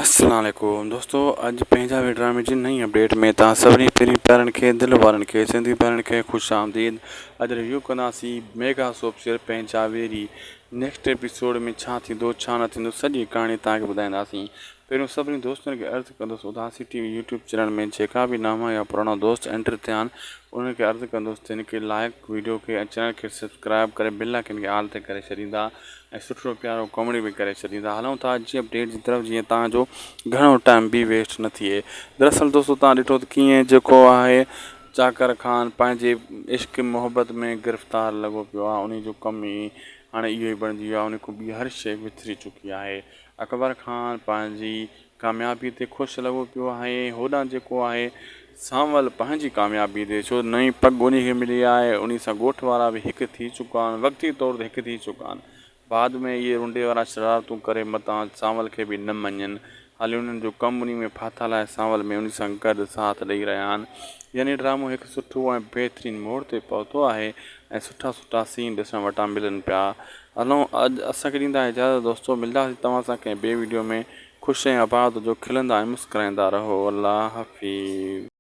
السلام عليڪم دوستو اڄ پنهنجا وي ڊرامي جي نئين اپڊيٽ ۾ توهان سڀني پرين پيارن کي دل وارن کي سنڌي پيارن کي خوش آمديد اڄ ريويو ڪنداسين ميگا سوپ سيريل پنهنجا ويري نيڪسٽ ايپيسوڊ ۾ ڇا ٿيندو ڇا نه ٿيندو سڄي ڪهاڻي توهان کي ٻڌائينداسين پهريون سڀني دوستن کي عرض ڪندس Udasi T V YouTube channel ۾ جيڪا به نوان يا پراڻا دوست انٽر ٿيا آهن انهن کي عرض ڪندس ته هن کي لائڪ ويڊيو کي ۽ چينل کي سبسڪرائب ڪري بل آئڪن کي آل تي ڪري ڇڏيندا ۽ سٺڙو پيارو ڪاميڊي به ڪري ڇڏيندا هلون ٿا اڄ جي اپڊيٽ جي طرف جيئن توهان جو گهڻو ٽائيم به ويسٽ نه ٿئي دراصل دوستو توهان ڏٺو ته ڪيئن جيڪو آهي چاڪر خان پنهنجي عشق محبت ۾ گرفتار لڳو پيو آهي انهي جو ڪم ئي هاڻي اهو ئي بڻجي ويو آهي انهي کان ٻي هر شيء وسري چڪي آهي اڪبر خان پنهنجي ڪاميابي تي خوش لڳو پيو آهي هوڏانهن جيڪو آهي سانول پنهنجي ڪاميابي تي ڇو نئين پڳ انهي کي ملي آهي انهي سان ڳوٺ وارا به هڪ ٿي چڪا آهن وقتي طور تي هڪ ٿي چڪا آهن بعد ۾ اهي رنڊي وارا شرارتون ڪري متان سانول کي به نه مڃين حالي انهن جو ڪم انهي ۾ ڦاٿل آهي سانول ۾ انهي سان گڏ ساٿ ڏئي رهيا آهن يعني ڊرامو هڪ سٺو ۽ بهترين موڙ تي پهتو آهي ۽ سٺا سٺا سين ڏسڻ وٽان ملن پيا هلون اڄ اسان کي ڏيندا اجازت دوستو ملداسين توهان سان ڪنهن ٻي وڊيو ۾ خوش ۽ آباد هجو کلندا ۽ مسڪرائيندا رهو الله حافظ.